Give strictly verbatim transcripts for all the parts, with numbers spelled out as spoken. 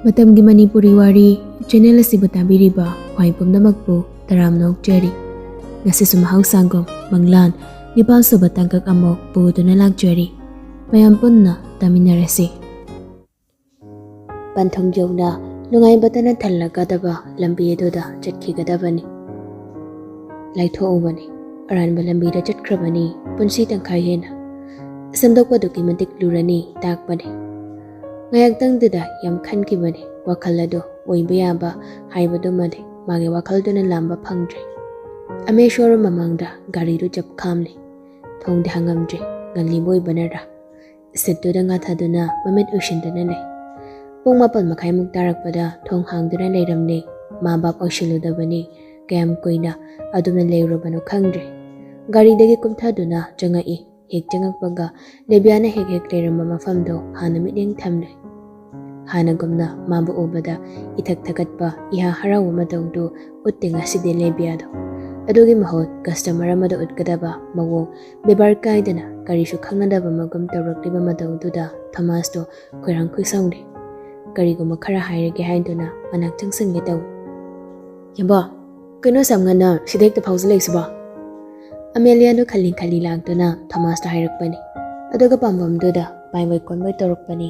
ꯃꯇꯝꯒꯤ ꯃꯅꯤꯄꯨꯔꯤ ꯋꯥꯔꯤ ꯆꯦꯅꯦꯜ ꯑꯁꯤꯕꯨ ꯇꯥꯕꯤꯔꯤꯕ ꯈ꯭ꯋꯥꯏ ꯄꯨꯝꯅꯃꯛꯄꯨ ꯇꯔꯥꯝꯅ ꯑꯣꯛꯆꯔꯤ꯫ ꯉꯁꯤꯁꯨ ꯃꯍꯧꯁꯥꯒꯨꯝ ꯃꯪꯂꯥꯟ ꯅꯤꯄꯥꯜ ꯁꯨꯕ ꯇꯥꯡꯀꯛ ꯑꯃꯨꯛ ꯄꯨꯗꯨꯅ ꯂꯥꯛꯆꯔꯤ꯫ ꯃꯌꯥꯝ ꯄꯨꯟꯅ ꯇꯥꯃꯤꯟꯅꯔꯁꯤ꯫ ꯄꯟꯊꯨꯡ ꯌꯧꯅ ꯅꯨꯡꯉꯥꯏꯕꯇꯅ ꯊꯜꯂꯒꯗꯕ ꯂꯝꯕꯤ ꯑꯗꯨꯗ ꯆꯠꯈꯤꯒꯗꯕꯅꯤ꯫ ꯂꯥꯏꯊꯣꯛꯎꯕꯅꯤ꯫ ꯑꯔꯥꯟꯕ ꯂꯝꯕꯤꯗ ꯆꯠꯈ꯭ꯔꯕꯅꯤ꯫ ꯄꯨꯟꯁꯤ ꯇꯪꯈꯥꯏ ꯍꯦꯟꯅ ꯁꯦꯝꯗꯣꯛꯄꯗꯨꯒꯤ ꯃꯇꯤꯛ ꯂꯨꯔꯅꯤ ꯇꯥꯛꯄꯅꯤ꯫ ꯉꯥꯏꯍꯥꯛꯇꯪꯗꯨꯗ ꯌꯥꯝ ꯈꯟꯈꯤꯕꯅꯤ꯫ ꯋꯥꯈꯜ ꯑꯗꯨ ꯑꯣꯏꯕ ꯌꯥꯕ ꯍꯥꯏꯕꯗꯨꯃꯗꯤ ꯃꯥꯒꯤ ꯋꯥꯈꯜꯗꯨꯅ ꯂꯥꯝꯕ ꯐꯪꯗ꯭ꯔꯦ꯫ ꯑꯃꯦ ꯁꯣꯔꯨꯝ ꯃꯃꯥꯡꯗ ꯒꯥꯔꯤꯗꯨ ꯆꯞ ꯈꯥꯝꯂꯤ꯫ ꯊꯣꯡꯗꯤ ꯍꯥꯡꯉꯝꯗ꯭ꯔꯦ꯫ ꯉꯜꯂꯤꯕ ꯑꯣꯏꯕꯅꯔꯥ? ꯁꯤꯠꯇꯨꯗ ꯉꯥꯊꯗꯨꯅ ꯃꯃꯤꯠ ꯎꯏꯁꯤꯟꯗꯨꯅ ꯂꯩ꯫ ꯄꯨꯡ ꯃꯥꯄꯜ ꯃꯈꯥꯏꯃꯨꯛ ꯇꯥꯔꯛꯄꯗ ꯊꯣꯡ ꯍꯥꯡꯗꯨꯅ ꯂꯩꯔꯝꯂꯦ꯫ ꯃꯥ ꯚꯥꯞ ꯑꯣꯏꯁꯤꯜꯂꯨꯗꯕꯅꯤ꯫ ꯀꯌꯥꯝ ꯀꯨꯏꯅ ꯑꯗꯨꯝꯅ ꯂꯩꯔꯨꯔꯕꯅꯣ ꯈꯪꯗ꯭ꯔꯦ꯫ ꯒꯥꯔꯤꯗꯒꯤ ꯀꯨꯝꯊꯗꯨꯅ ꯆꯪꯉꯛꯏ꯫ ꯍꯦꯛ ꯆꯪꯉꯛꯄꯒ ꯂꯦꯕꯤꯌꯥꯅ ꯍꯦꯛ ꯍꯦꯛ ꯂꯩꯔꯝꯕ ꯃꯐꯝꯗꯣ ꯍꯥꯟꯅ ꯃꯤꯠꯌꯦꯡ ꯊꯝꯂꯦ꯫ ꯍꯥꯟꯅꯒꯨꯝꯅ ꯃꯥꯕꯨ ꯎꯕꯗ ꯏꯊꯛ ꯊꯛꯀꯠꯄ, ꯏꯍꯥ ꯍꯔꯥꯎꯕ ꯃꯇꯧꯗꯨ ꯎꯠꯇꯦ ꯉꯁꯤꯗꯤ ꯂꯦꯕꯤꯌꯥꯗꯣ꯫ ꯑꯗꯨꯒꯤ ꯃꯍꯨꯠ ꯀꯁꯇꯃꯔ ꯑꯃꯗ ꯎꯠꯀꯗꯕ ꯃꯑꯣꯡ, ꯕꯦꯕꯥꯔ ꯀꯥꯏꯗꯅ ꯀꯔꯤꯁꯨ ꯈꯪꯅꯗꯕ ꯃꯒꯨꯝ ꯇꯧꯔꯛꯂꯤꯕ ꯃꯇꯧꯗꯨꯗ ꯊꯣꯃꯥꯁꯇꯣ ꯈꯣꯏꯔꯥꯡ ꯈꯣꯏꯁꯥꯎꯅꯩ꯫ ꯀꯔꯤꯒꯨꯝꯕ ꯈꯔ ꯍꯥꯏꯔꯒꯦ ꯍꯥꯏꯗꯨꯅ ꯃꯅꯥꯛ ꯆꯪꯁꯤꯟꯒꯦ ꯇꯧꯏ꯫ "ꯌꯥꯝꯕꯣ, ꯀꯩꯅꯣ ꯑꯁꯨꯛ ꯉꯟꯅ ꯁꯤꯗ ꯍꯦꯛꯇ ꯐꯥꯎꯖꯜꯂꯛꯏꯁꯤꯕꯣ?" ꯑꯃꯦꯂꯤꯌꯥꯗꯣ ꯈꯜꯂꯤ ꯈꯜꯂꯤ ꯂꯥꯛꯇꯨꯅ ꯊꯣꯃꯥꯁꯇ ꯍꯥꯏꯔꯛꯄꯅꯤ꯫ ꯑꯗꯨꯒ ꯄꯥꯝꯕꯝꯗꯨꯗ ꯄꯥꯏꯕꯣꯏ ꯀꯣꯟꯕꯣꯏ ꯇꯧꯔꯛꯄꯅꯤ꯫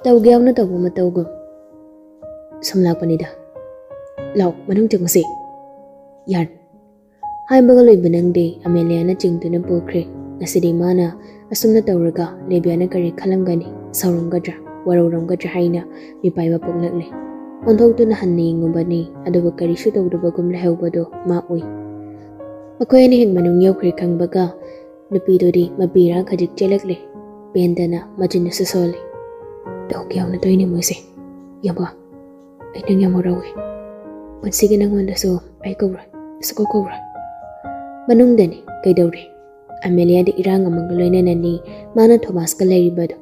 "ꯇꯧꯒꯦ ꯌꯥꯎꯅ ꯇꯧꯕ ꯃꯇꯧꯒꯨꯝ ꯁꯨꯝ ꯂꯥꯛꯄꯅꯤꯗ꯫ ꯂꯥꯛꯑꯣ, ꯃꯅꯨꯡ ꯆꯪꯉꯨꯁꯦ꯫ ꯌꯥꯔꯦ꯫" ꯍꯥꯏꯕꯒ ꯂꯣꯏꯕ ꯅꯪꯗꯦ, ꯑꯃꯦꯂꯤꯌꯥꯅ ꯆꯤꯡꯗꯨꯅ ꯄꯨꯈ꯭ꯔꯦ꯫ ꯉꯁꯤꯗꯤ ꯃꯥꯅ ꯑꯁꯨꯝꯅ ꯇꯧꯔꯒ ꯂꯦꯕꯤꯌꯥꯅ ꯀꯔꯤ ꯈꯜꯂꯝꯒꯅꯤ? ꯁꯥꯎꯔꯝꯒꯗ꯭ꯔꯥ, ꯋꯥꯔꯧꯔꯝꯒꯗ꯭ꯔꯥ ꯍꯥꯏꯅ ꯃꯤꯄꯥꯏꯕ ꯄꯣꯛꯂꯛꯂꯦ꯫ ꯑꯣꯟꯊꯣꯛꯇꯨꯅ ꯍꯟꯅ ꯌꯦꯡꯉꯨꯕꯅꯤ, ꯑꯗꯨꯕꯨ ꯀꯔꯤꯁꯨ ꯇꯧꯗꯕꯒꯨꯝ ꯂꯩꯍꯧꯕꯗꯨ ꯃꯥ ꯎꯏ꯫ ꯃꯈꯣꯏ ꯑꯅꯤ ꯍꯦꯛ ꯃꯅꯨꯡ ꯌꯧꯈ꯭ꯔꯦ ꯈꯪꯕꯒ ꯅꯨꯄꯤꯗꯨꯗꯤ ꯃꯄꯤꯔꯥ ꯈꯖꯤꯛ ꯆꯦꯜꯂꯛꯂꯦ꯫ ꯄꯦꯟꯗꯅ ꯃꯆꯤꯟꯗꯨꯁꯨ ꯁꯣꯜꯂꯤ꯫ "ꯇꯧꯒꯦ ꯌꯥꯎꯅ ꯇꯧꯏꯅꯦ ꯃꯣꯏꯁꯦ꯫ ꯌꯥꯝꯕꯣ, ꯑꯩ ꯅꯪ ꯌꯥꯝ ꯍꯔꯥꯎꯋꯦ꯫ ꯄꯨꯟꯁꯤꯒꯤ ꯅꯪꯉꯣꯟꯗꯁꯨ ꯑꯩ ꯀꯧꯔꯣꯏ, ꯁꯨꯀꯧ ꯀꯧꯔꯣꯏ꯫" ꯃꯅꯨꯡꯗꯅꯤ꯫ ꯀꯩꯗꯧꯔꯦ? ꯑꯃꯦꯂꯤꯌꯥꯗꯤ ꯏꯔꯥꯡ ꯑꯃꯒ ꯂꯣꯏꯅꯅꯅꯤ ꯃꯥꯅ ꯊꯣꯃꯥꯁꯀ ꯂꯩꯔꯤꯕꯗꯣ꯫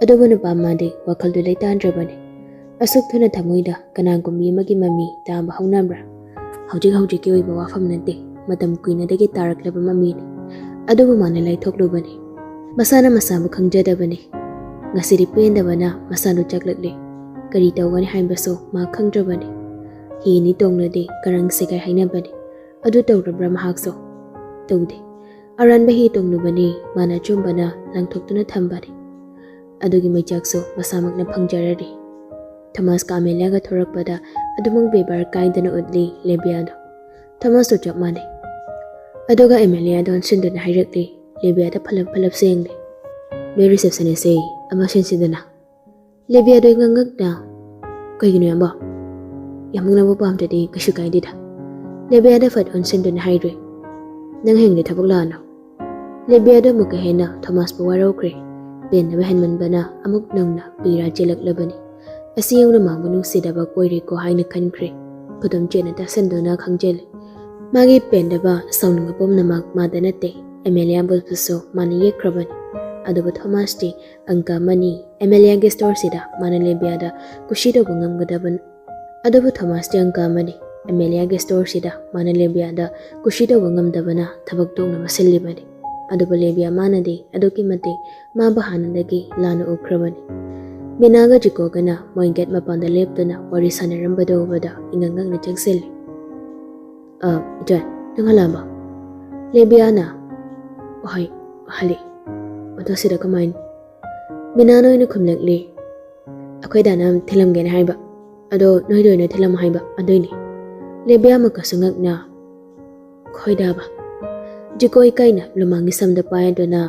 ꯑꯗꯨꯕꯨ ꯅꯨꯄꯥ ꯃꯥꯗꯤ ꯋꯥꯈꯜꯗꯨ ꯂꯩꯇꯥꯗ꯭ꯔꯕꯅꯤ꯫ ꯑꯁꯨꯛ ꯊꯨꯅ ꯊꯃꯣꯏꯗ ꯀꯅꯥꯒꯨꯝꯕꯤ ꯑꯃꯒꯤ ꯃꯃꯤ ꯇꯥꯕ ꯍꯧꯅꯕ꯭ꯔꯥ? ꯍꯧꯖꯤꯛ ꯍꯧꯖꯤꯛꯀꯤ ꯑꯣꯏꯕ ꯋꯥꯐꯝ ꯅꯠꯇꯦ, ꯃꯇꯝ ꯀꯨꯏꯅꯗꯒꯤ ꯇꯥꯔꯛꯂꯕ ꯃꯃꯤꯅꯤ꯫ ꯑꯗꯨꯕꯨ ꯃꯥꯅ ꯂꯥꯏꯊꯣꯛꯂꯨꯕꯅꯤ꯫ ꯃꯁꯥꯅ ꯃꯁꯥꯕꯨ ꯈꯪꯖꯗꯕꯅꯤ꯫ ꯉꯁꯤꯗꯤ ꯄꯦꯟꯗꯕꯅ ꯃꯁꯥꯗꯨ ꯆꯥꯛꯂꯛꯂꯦ꯫ ꯀꯔꯤ ꯇꯧꯒꯅꯤ ꯍꯥꯏꯕꯁꯨ ꯃꯥ ꯈꯪꯗ꯭ꯔꯕꯅꯤ꯫ ꯍꯤ ꯑꯅꯤ ꯇꯣꯡꯂꯗꯤ ꯀꯔꯪ ꯁꯦꯒꯥꯏ ꯍꯥꯏꯅꯕꯅꯤ꯫ ꯑꯗꯨ ꯇꯧꯔꯕ꯭ꯔꯥ ꯃꯍꯥꯛꯁꯨ? ꯇꯧꯗꯦ꯫ ꯑꯔꯥꯟꯕ ꯍꯤ ꯇꯣꯡꯂꯨꯕꯅꯤ꯫ ꯃꯥꯅ ꯑꯆꯨꯝꯕꯅ ꯂꯪꯊꯣꯛꯇꯨꯅ ꯊꯝꯕꯅꯤ꯫ ꯑꯗꯨꯒꯤ ꯃꯩꯆꯥꯛꯁꯨ ꯃꯁꯥꯃꯛꯅ ꯐꯪꯖꯔꯔꯤ꯫ ꯊꯣꯃꯥꯁꯀ ꯑꯃꯦꯂꯤꯌꯥꯒ ꯊꯣꯔꯛꯄꯗ ꯑꯗꯨꯃꯛ ꯕꯦꯕꯥꯔ ꯀꯥꯏꯗꯅ ꯎꯠꯂꯤ ꯂꯦꯕꯤꯌꯥꯗꯣ꯫ ꯊꯣꯃꯥꯁꯇꯣ ꯆꯞ ꯃꯥꯟꯅꯩ꯫ ꯑꯗꯨꯒ ꯑꯦꯃꯦꯂꯤꯌꯥꯗ ꯑꯣꯟꯁꯤꯟꯗꯨꯅ ꯍꯥꯏꯔꯛꯂꯤ꯫ ꯂꯦꯕꯤꯌꯥꯗ ꯐꯠꯂꯞ ꯐꯠꯂꯞ ꯌꯦꯡꯂꯤ꯫ ꯅꯣꯏ ꯔꯤꯁꯦꯞꯁꯅꯤꯁꯁꯦ ꯑꯃ ꯁꯤꯟꯁꯤꯗꯅ꯫ ꯂꯦꯕꯤꯌꯥꯗꯣ ꯉꯛꯉꯛꯅ, "ꯀꯩꯒꯤꯅꯣ, ꯏꯌꯥꯝꯕ? ꯌꯥꯝꯕꯨꯡꯅꯕꯨ ꯄꯥꯝꯗ꯭ꯔꯗꯤ ꯀꯩꯁꯨ ꯀꯥꯏꯗꯦꯗ꯫" ꯂꯦꯕꯤꯌꯥꯗ ꯐꯠ ꯑꯣꯟꯁꯤꯟꯗꯨꯅ ꯍꯥꯏꯔꯨꯏ, "ꯅꯪ ꯍꯌꯦꯡꯗꯤ ꯊꯕꯛ ꯂꯥꯛꯑꯅꯨ꯫" ꯂꯦꯕꯤꯌꯥꯗꯣ ꯑꯃꯨꯛꯀ ꯍꯦꯟꯅ ꯊꯣꯃꯥꯁꯄꯨ ꯋꯥꯔꯧꯈ꯭ꯔꯦ꯫ ꯄꯦꯟꯗꯕ ꯍꯦꯟꯃꯟꯕꯅ ꯑꯃꯨꯛ ꯅꯧꯅ ꯄꯤꯔꯥ ꯆꯦꯜꯂꯛꯂꯕꯅꯤ꯫ ꯑꯁꯤ ꯌꯧꯅ ꯃꯥꯕꯨ ꯅꯨꯡꯁꯤꯗꯕ ꯀꯣꯏꯔꯦꯀꯣ ꯍꯥꯏꯅ ꯈꯟꯈ꯭ꯔꯦ꯫ ꯈꯨꯗꯣꯝ ꯆꯦꯠꯅ ꯇꯥꯁꯟꯗꯨꯅ ꯈꯪꯖꯤꯜꯂꯤ꯫ ꯃꯥꯒꯤ ꯄꯦꯟꯗꯕ ꯁꯥꯎꯅꯤꯡꯕ ꯄꯨꯝꯅꯃꯛ ꯃꯥꯗ ꯅꯠꯇꯦ, ꯑꯦꯃꯦꯂꯤꯌꯥꯕꯨꯁꯨ ꯃꯥꯅ ꯌꯦꯛꯈ꯭ꯔꯕꯅꯤ꯫ ꯑꯗꯨꯕꯨ ꯊꯣꯃꯥꯁꯇꯤ ꯑꯪꯀ ꯑꯃꯅꯤ꯫ ꯑꯦꯃꯦꯂꯤꯌꯥꯒꯤ ꯁ꯭ꯇꯣꯔꯁꯤꯗ ꯃꯥꯅ ꯂꯦꯕꯤꯌꯥꯗ ꯀꯨꯁꯤ ꯇꯧꯕ ꯉꯝꯒꯗꯕ, ꯑꯗꯨꯕꯨ ꯊꯣꯃꯥꯁꯇꯤ ꯑꯪꯀ ꯑꯃꯅꯤ꯫ ꯑꯦꯃꯦꯂꯤꯌꯥꯒꯤ ꯁ꯭ꯇꯣꯔꯁꯤꯗ ꯃꯥꯅ ꯂꯦꯕꯤꯌꯥꯗ ꯀꯨꯁꯤ ꯇꯧꯕ ꯉꯝꯗꯕꯅ ꯊꯕꯛ ꯇꯣꯛꯅꯕ ꯁꯤꯜꯂꯤꯕꯅꯤ꯫ ꯑꯗꯨꯕꯨ ꯂꯦꯕꯤꯌꯥ ꯃꯥꯅꯗꯤ ꯑꯗꯨꯛꯀꯤ ꯃꯇꯤꯛ ꯃꯥꯕꯨ ꯍꯥꯟꯅꯗꯒꯤ ꯂꯥꯟꯅ ꯎꯈ꯭ꯔꯕꯅꯤ꯫ ꯃꯤꯅꯥꯒ ꯖꯤꯀꯣꯒꯅ ꯃꯣꯏ ꯒꯦꯠ ꯃꯄꯥꯟꯗ ꯂꯦꯞꯇꯨꯅ ꯋꯥꯔꯤ ꯁꯥꯟꯅꯔꯝꯕꯗꯨ ꯎꯕꯗ ꯏꯉꯛ ꯉꯛꯅ ꯆꯪꯁꯤꯜꯂꯤ꯫ "ꯑ, ꯏꯆꯟ, ꯅꯪ ꯍꯜꯂꯛꯑꯕ?" ꯂꯦꯕꯤꯌꯥꯅ, "ꯍꯣꯏ, ꯍꯜꯂꯛꯑꯦ꯫ ꯑꯗꯣ ꯁꯤꯗ ꯀꯃꯥꯏꯅ?" ꯃꯤꯅꯥꯅ ꯑꯣꯏꯅ ꯈꯨꯝꯂꯛꯂꯤ꯫ "ꯑꯩꯈꯣꯏ ꯗꯥꯅ ꯊꯤꯜꯂꯝꯒꯦꯅ ꯍꯥꯏꯕ꯫ ꯑꯗꯣ ꯅꯣꯏꯗ ꯑꯣꯏꯅ ꯊꯤꯜꯂꯝꯃꯣ ꯍꯥꯏꯕ, ꯑꯗꯨꯏꯅꯦ꯫" ꯂꯦꯕꯤꯌꯥ ꯑꯃꯨꯛꯀꯁꯨ ꯉꯛꯅ, "ꯈꯣꯏꯗꯥꯕ?" ꯖꯤꯀꯣ ꯏꯀꯥꯏꯅ ꯂꯨꯃꯥꯡꯒꯤ ꯁꯝꯗ ꯄꯥꯏꯗꯨꯅ,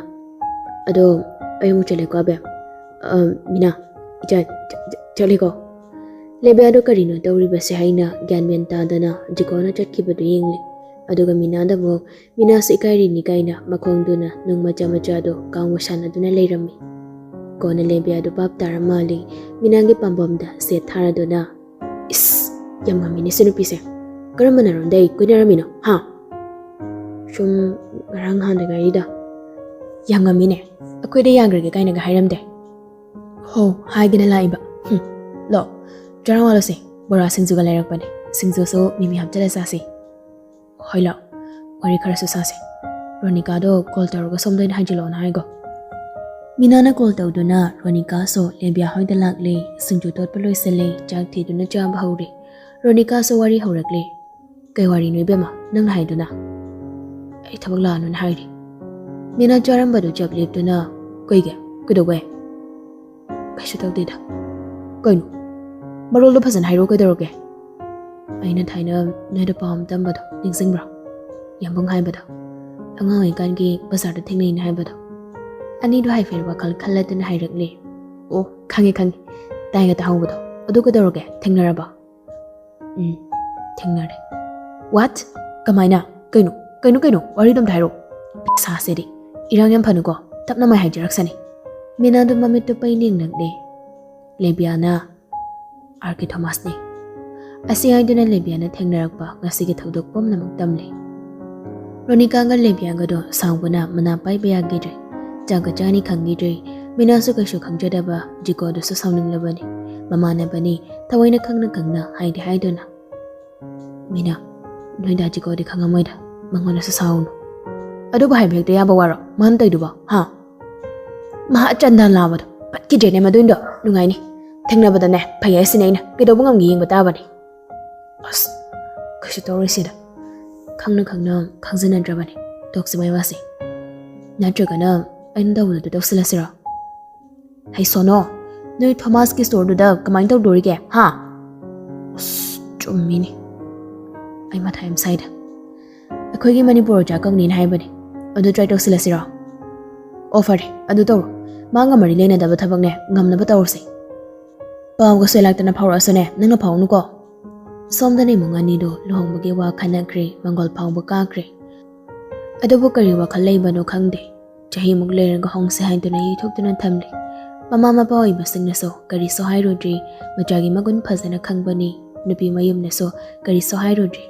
"ꯑꯗꯣ ꯑꯩ ꯑꯃꯨꯛ ꯆꯠꯂꯦꯀꯣ, ꯑꯕꯦꯝ꯫ ꯑ, ꯃꯤꯅꯥ, ꯏꯆꯟ, ꯆ-, ꯆ-, ꯆꯠꯂꯦꯀꯣ꯫" ꯂꯦꯕꯤꯌꯥꯗꯣ ꯀꯔꯤꯅꯣ ꯇꯧꯔꯤꯕꯁꯦ ꯍꯥꯏꯅ ꯒ꯭ꯌꯥꯟ ꯃꯦꯟ ꯇꯥꯗꯅ ꯖꯤꯀꯣꯅ ꯆꯠꯈꯤꯕꯗꯨ ꯌꯦꯡꯂꯤ꯫ ꯑꯗꯨꯒ ꯃꯤꯅꯥꯗ ꯑꯃꯨꯛ, ꯃꯤꯅꯥꯁꯨ ꯏꯀꯥꯏꯔꯤꯅꯤ ꯀꯥꯏꯅ ꯃꯈꯣꯡꯗꯨꯅ ꯅꯨꯡ ꯃꯆꯥ ꯃꯆꯥꯗꯣ ꯀꯥꯎꯅ ꯁꯥꯟꯅꯗꯨꯅ ꯂꯩꯔꯝꯃꯤ꯫ ꯀꯣꯟꯅ ꯂꯦꯕꯤꯌꯥꯗꯨ ꯚꯥꯞ ꯇꯥꯔ ꯃꯥꯜꯂꯤ, ꯃꯤꯅꯥꯒꯤ ꯄꯥꯝꯕꯣꯝꯗ ꯁꯦꯠ ꯊꯥꯔꯗꯨꯅ, "ꯏꯁ, ꯌꯥꯝ ꯉꯝꯃꯤꯅꯦ ꯁꯤ ꯅꯨꯄꯤꯁꯦ꯫ ꯀꯔꯝꯕ ꯅꯔꯣꯟꯗꯩ ꯀꯣꯏꯅꯔꯝꯃꯤꯅꯣ, ꯍꯥ?" "ꯁꯨꯝ ꯉꯔꯥꯡ ꯍꯥꯟꯗ ꯉꯥꯏꯔꯤꯗ꯫" "ꯌꯥꯝ ꯉꯝꯃꯤꯅꯦ꯫ ꯑꯩꯈꯣꯏꯗ ꯌꯥꯈ꯭ꯔꯒꯦ ꯀꯥꯏꯅꯒ ꯍꯥꯏꯔꯝꯗꯦ꯫" "ꯍꯣ, ꯍꯥꯏꯒꯦꯅ ꯂꯥꯛꯏꯕ꯫ ꯍꯨꯝ, ꯂꯣ, ꯆꯔꯥ ꯋꯥꯜꯂꯁꯦ꯫ ꯕꯣꯔꯥ ꯁꯤꯡꯖꯨꯒ ꯂꯩꯔꯛꯄꯅꯦ꯫ ꯁꯤꯡꯖꯨꯁꯨ ꯃꯤꯃꯤ ꯍꯥꯞꯆꯤꯜꯂ ꯆꯥꯁꯤ꯫" "ꯍꯣꯏ ꯂꯣ, ꯋꯥꯔꯤ ꯈꯔꯁꯨ ꯁꯥꯁꯦ꯫ ꯔꯣꯅꯤꯀꯥꯗꯣ ꯀꯣꯜ ꯇꯧꯔꯒ ꯁꯣꯝꯗ ꯑꯣꯏꯅ ꯍꯥꯏꯖꯤꯜꯂꯛꯑꯣꯅ ꯍꯥꯏꯒꯣ꯫" ꯃꯤꯅꯥꯅ ꯀꯣꯜ ꯇꯧꯗꯨꯅ ꯔꯣꯅꯤꯀꯥꯁꯨ ꯂꯦꯕꯤꯌꯥ ꯍꯣꯏꯗ ꯂꯥꯛꯂꯦ꯫ ꯁꯤꯡꯖꯨ ꯇꯣꯠꯄ ꯂꯣꯏꯁꯤꯜꯂꯦ꯫ ꯆꯥꯛ ꯊꯤꯗꯨꯅ ꯆꯥꯕ ꯍꯧꯔꯦ꯫ ꯔꯣꯅꯤꯀꯥꯁꯨ ꯋꯥꯔꯤ ꯍꯧꯔꯛꯂꯦ꯫ "ꯀꯩ ꯋꯥꯔꯤꯅꯣ ꯏꯕꯦꯝꯃ ꯅꯪꯅ ꯍꯥꯏꯗꯨꯅ?" "ꯑꯩ ꯊꯕꯛ ꯂꯥꯛꯑꯅꯨꯅ ꯍꯥꯏꯔꯤ꯫" ꯃꯤꯅꯥ ꯆꯥꯔꯝꯕꯗꯨ ꯆꯞ ꯂꯦꯞꯇꯨꯅ, "ꯀꯩꯒꯤ? ꯀꯩꯗꯧꯕꯩ?" "ꯀꯩꯁꯨ ꯇꯧꯗꯦꯗ꯫" "ꯀꯩꯅꯣ? ꯃꯔꯣꯜꯗꯣ ꯐꯖꯅ ꯍꯥꯏꯔꯛꯑꯣ, ꯀꯩꯗꯧꯔꯒꯦ?" "ꯑꯩꯅ ꯊꯥꯏꯅ ꯅꯣꯏꯗ ꯄꯥꯎ ꯑꯃ ꯇꯝꯕꯗꯣ ꯅꯤꯡꯁꯤꯡꯕ꯭ꯔꯣ? ꯌꯥꯝꯕꯨꯡ ꯍꯥꯏꯕꯗꯣ, ꯑꯉꯥꯡ ꯑꯣꯏꯔꯤꯀꯥꯟꯒꯤ ꯕꯖꯥꯔꯗ ꯊꯦꯡꯅꯩꯅ ꯍꯥꯏꯕꯗꯣ?" ꯑꯅꯤꯗꯣ ꯍꯥꯏꯐꯦꯠ ꯋꯥꯈꯜ ꯈꯜꯂꯗꯨꯅ ꯍꯥꯏꯔꯛꯂꯦ꯫ "ꯑꯣ, ꯈꯪꯉꯦ, ꯈꯪꯉꯦ꯫ ꯇꯥꯏꯒ ꯇꯥꯍꯧꯕꯗꯣ꯫ ꯑꯗꯨ ꯀꯩꯗꯧꯔꯒꯦ? ꯊꯦꯡꯅꯔꯕ?" "ꯎꯝ, ꯊꯦꯡꯅꯔꯦ꯫" "What? ꯀꯃꯥꯏꯅ? ꯀꯩꯅꯣ? ꯀꯩꯅꯣ, ꯀꯩꯅꯣ? ꯋꯥꯔꯤꯗꯣ ꯑꯝꯇ ꯍꯥꯏꯔꯛꯑꯣ꯫" "ꯁꯥꯁꯦꯗꯤ꯫ ꯏꯔꯥꯡ ꯌꯥꯝ ꯐꯅꯨꯀꯣ꯫ ꯇꯞꯅ ꯃꯥꯏ ꯍꯥꯏꯖꯔꯛꯁꯅꯤ꯫" ꯃꯤꯅꯥꯗꯣ ꯃꯃꯤꯠꯇꯨ ꯄꯩ ꯌꯦꯡꯂꯛꯂꯦ꯫ ꯂꯦꯕꯤꯌꯥꯅ, "ꯑꯥꯔ ꯀꯦ ꯊꯣꯃꯥꯁꯅꯤ꯫" ꯑꯁꯤ ꯍꯥꯏꯗꯨꯅ ꯂꯦꯕꯤꯌꯥꯅ ꯊꯦꯡꯅꯔꯛꯄ ꯉꯁꯤꯒꯤ ꯊꯧꯗꯣꯛ ꯄꯨꯝꯅꯃꯛ ꯇꯝꯂꯦ꯫ ꯔꯣꯅꯤꯀꯥꯒ ꯂꯦꯕꯤꯌꯥꯒꯗꯣ ꯁꯥꯎꯕꯅ ꯃꯅꯥ ꯄꯥꯏꯕ ꯌꯥꯈꯤꯗ꯭ꯔꯦ꯫ ꯆꯥꯛꯀ ꯆꯥꯅꯤ ꯈꯪꯈꯤꯗ꯭ꯔꯦ꯫ ꯃꯤꯅꯥꯁꯨ ꯀꯩꯁꯨ ꯈꯪꯖꯗꯕ ꯖꯤꯀꯣꯗꯨꯁꯨ ꯁꯥꯎꯅꯤꯡꯂꯕꯅꯤ꯫ ꯃꯃꯥꯟꯅꯕꯅꯤ, ꯊꯑꯣꯏꯅ ꯈꯪꯅ ꯈꯪꯅ ꯍꯥꯏꯗꯤ ꯍꯥꯏꯗꯨꯅ꯫ "ꯃꯤꯅꯥ, ꯅꯣꯏ ꯗꯥ ꯖꯤꯀꯣꯗꯤ ꯈꯪꯉꯝꯃꯣꯏꯗ, ꯃꯉꯣꯟꯗꯁꯨ ꯁꯥꯎꯅꯨ꯫" "ꯑꯗꯨꯕꯨ ꯍꯥꯏꯕ ꯍꯦꯛꯇ ꯌꯥꯕ ꯋꯥꯔꯣ ꯃꯥꯅ ꯇꯧꯏꯗꯨꯕꯣ, ꯍꯥ?" "ꯃꯍꯥ ꯆꯟꯗꯥꯟ ꯂꯥꯕꯗꯣ ꯐꯠꯈꯤꯗ꯭ꯔꯦꯅꯦ ꯃꯗꯨꯏꯗꯣ꯫ ꯅꯨꯡꯉꯥꯏꯅꯤ꯫ ꯊꯦꯡꯅꯕꯗꯅꯦ ꯐꯩ ꯍꯥꯏꯁꯤꯅꯦ ꯑꯩꯅ꯫ ꯀꯩꯗꯧꯕ ꯉꯝꯒꯦ ꯌꯦꯡꯕ ꯇꯥꯕꯅꯤ꯫" "ꯑꯁ, ꯀꯩꯁꯨ ꯇꯧꯔꯣꯏꯁꯤꯗ꯫ ꯈꯪꯅ ꯈꯪꯅ ꯈꯪꯖꯅꯗ꯭ꯔꯕꯅꯤ꯫ ꯇꯣꯛꯁꯤ ꯃꯥꯏ ꯋꯥꯁꯤ꯫ ꯅꯠꯇ꯭ꯔꯒꯅ ꯑꯩꯅ ꯇꯧꯕꯗꯨ ꯇꯧꯁꯤꯜꯂꯁꯤꯔꯣ?" "ꯍꯩ ꯁꯣꯅꯣ, ꯅꯣꯏ ꯊꯣꯃꯥꯁꯀꯤ ꯁ꯭ꯇꯣꯔꯗꯨꯗ ꯀꯃꯥꯏꯅ ꯇꯧꯗꯣꯔꯤꯒꯦ, ꯍꯥ?" "ꯑꯁ, ꯆꯨꯝꯃꯤꯅꯤ꯫ ꯑꯩ ꯃꯊꯥ ꯌꯥꯝ ꯁꯥꯏꯗ꯫ ꯑꯩꯈꯣꯏꯒꯤ ꯃꯅꯤꯄꯨꯔ ꯑꯣꯖꯥ ꯀꯧꯅꯤꯅ ꯍꯥꯏꯕꯅꯦ꯫ ꯑꯗꯨ ꯇ꯭ꯔꯥꯏ ꯇꯧꯁꯤꯜꯂꯁꯤꯔꯣ?" "ꯑꯣ, ꯐꯔꯦ, ꯑꯗꯨ ꯇꯧꯔꯣ꯫ ꯃꯥꯒ ꯃꯔꯤ ꯂꯩꯅꯗꯕ ꯊꯕꯛꯅꯦ, ꯉꯝꯅꯕ ꯇꯧꯔꯁꯤ꯫ ꯄꯥꯎꯒ ꯁꯣꯏ ꯂꯥꯛꯇꯅ ꯐꯥꯎꯔꯛꯑꯁꯨꯅꯦ, ꯅꯪꯅ ꯐꯥꯎꯅꯨꯀꯣ꯫" ꯁꯣꯝꯗꯅ ꯏꯃꯨꯡ ꯑꯅꯤꯗꯨ ꯂꯨꯍꯣꯡꯕꯒꯤ ꯋꯥ ꯈꯟꯅꯈ꯭ꯔꯦ, ꯃꯪꯒꯣꯜ ꯐꯥꯎꯕ ꯀꯥꯈ꯭ꯔꯦ꯫ ꯑꯗꯨꯕꯨ ꯀꯔꯤ ꯋꯥꯈꯜ ꯂꯩꯕꯅꯣ ꯈꯪꯗꯦ꯫ ꯆꯍꯤꯃꯨꯛ ꯂꯩꯔꯒ ꯍꯣꯡꯁꯦ ꯍꯥꯏꯗꯨꯅ ꯌꯩꯊꯣꯛꯇꯨꯅ ꯊꯝꯂꯤ꯫ ꯃꯃꯥ ꯃꯄꯥ ꯑꯣꯏꯕꯁꯤꯡꯅꯁꯨ ꯀꯔꯤꯁꯨ ꯍꯥꯏꯔꯨꯗ꯭ꯔꯤ꯫ ꯃꯆꯥꯒꯤ ꯃꯒꯨꯟ ꯐꯖꯅ ꯈꯪꯕꯅꯤ꯫ ꯅꯨꯄꯤ ꯃꯌꯨꯝꯅꯁꯨ ꯀꯔꯤꯁꯨ ꯍꯥꯏꯔꯨꯗ꯭ꯔꯤ꯫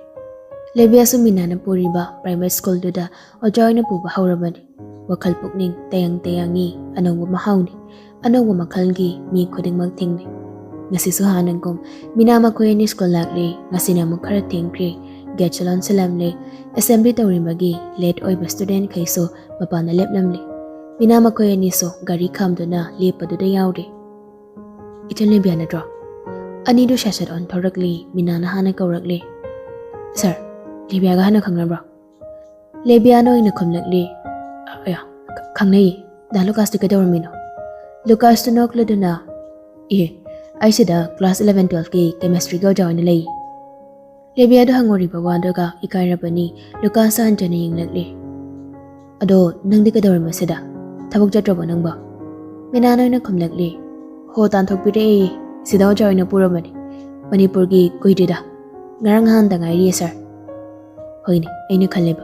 ꯂꯦꯕꯤꯌꯥꯁꯨ ꯃꯤꯅꯥꯅ ꯄꯨꯔꯤꯕ ꯄ꯭ꯔꯥꯏꯚꯦꯠ ꯁ꯭ꯀꯨꯜꯗꯨꯗ ꯑꯣꯖꯥ ꯑꯣꯏꯅ ꯄꯨꯕ ꯍꯧꯔꯕꯅꯤ꯫ ꯋꯥꯈꯜ ꯄꯨꯛꯅꯤꯡ ꯇꯌꯥꯡ ꯇꯌꯥꯡꯉꯤ꯫ ꯑꯅꯧꯕ ꯃꯍꯥꯎꯅꯤ꯫ ꯑꯅꯧꯕ ꯃꯈꯜꯒꯤ ꯃꯤ ꯈꯨꯗꯤꯡꯃꯛ ꯊꯦꯡꯅꯩ꯫ ꯉꯁꯤꯁꯨ ꯍꯥꯟꯅꯒꯨꯝ ꯃꯤꯅꯥ ꯃꯈꯣꯏ ꯑꯅꯤ ꯁ꯭ꯀꯨꯜ ꯂꯥꯛꯂꯤ꯫ ꯉꯁꯤꯅ ꯑꯃꯨꯛ ꯈꯔ ꯊꯦꯡꯈ꯭ꯔꯦ꯫ ꯒꯦꯠꯁꯨ ꯂꯣꯟꯁꯤꯜꯂꯝꯂꯦ꯫ ꯑꯦꯁꯦꯝꯕ꯭ꯂꯤ ꯇꯧꯔꯤꯕꯒꯤ ꯂꯦꯠ ꯑꯣꯏꯕ ꯁ꯭ꯇꯨꯗꯦꯟꯠꯈꯩꯁꯨ ꯃꯄꯥꯟꯗ ꯂꯦꯞꯂꯝꯂꯦ꯫ ꯃꯤꯅꯥ ꯃꯈꯣꯏ ꯑꯅꯤꯁꯨ ꯒꯥꯔꯤ ꯈꯥꯝꯗꯨꯅ ꯂꯦꯞꯄꯗꯨꯗ ꯌꯥꯎꯔꯦ꯫ "ꯏꯆꯟ ꯂꯦꯕꯤꯌꯥ ꯅꯠꯇ꯭ꯔꯣ?" ꯑꯅꯤꯗꯨ ꯁꯠ ꯁꯠ ꯑꯣꯟꯊꯣꯔꯛꯂꯤ꯫ ꯃꯤꯅꯥꯅ ꯍꯥꯟꯅ ꯀꯧꯔꯛꯂꯦ, "ꯁꯥꯔ, ꯂꯦꯕꯤꯌꯥꯒ ꯍꯥꯟꯅ ꯈꯪꯅꯕ꯭ꯔꯣ?" ꯂꯦꯕꯤꯌꯥꯅ ꯑꯣꯏꯅ ꯈꯨꯝꯂꯛꯂꯤ, "ꯑꯌꯥ, ꯈ-, ꯈꯪꯅꯩꯌꯦ꯫ ꯗꯥ ꯂꯨꯀꯥꯁꯇꯤ ꯀꯩꯗꯧꯔꯝꯃꯤꯅꯣ?" ꯂꯨꯀꯥꯁꯇꯨ ꯅꯣꯛꯂꯗꯨꯅ, "ꯑꯦ, ꯑꯩ ꯁꯤꯗ ꯀ꯭ꯂꯥꯁ ꯏꯂꯚꯦꯟ ꯇꯨꯋꯦꯜꯐꯀꯤ ꯀꯦꯃꯤꯁꯇ꯭ꯔꯤꯒꯤ ꯑꯣꯖꯥ ꯑꯣꯏꯅ ꯂꯩ꯫" ꯂꯦꯕꯤꯌꯥꯗ ꯍꯪꯉꯨꯔꯤꯕ ꯋꯥꯗꯨꯒ ꯏꯀꯥꯏꯔꯕꯅꯤ꯫ ꯂꯨꯀꯥꯁ ꯍꯟꯖꯟꯅ ꯌꯦꯡꯂꯛꯂꯦ꯫ "ꯑꯗꯣ ꯅꯪꯗꯤ ꯀꯩꯗꯧꯔꯝꯃꯤ ꯁꯤꯗ? ꯊꯕꯛ ꯆꯠꯇ꯭ꯔꯕꯣ ꯅꯪꯕꯣ?" ꯃꯤꯅꯥꯅ ꯑꯣꯏꯅ ꯈꯨꯝꯂꯛꯂꯦ꯫ "ꯍꯣ, ꯇꯥꯟꯊꯣꯛꯄꯤꯔꯛꯑꯦ꯫ ꯁꯤꯗ ꯑꯣꯖꯥ ꯑꯣꯏꯅ ꯄꯨꯔꯕꯅꯤ꯫ ꯃꯅꯤꯄꯨꯔꯒꯤ ꯀꯨꯏꯗ꯭ꯔꯤꯗ꯫ ꯉꯔꯥꯡ ꯅꯍꯥꯟꯗ ꯉꯥꯏꯔꯤꯌꯦ, ꯁꯥꯔ꯫" "ꯍꯣꯏꯅꯦ, ꯑꯩꯅ ꯈꯜꯂꯦꯕ꯫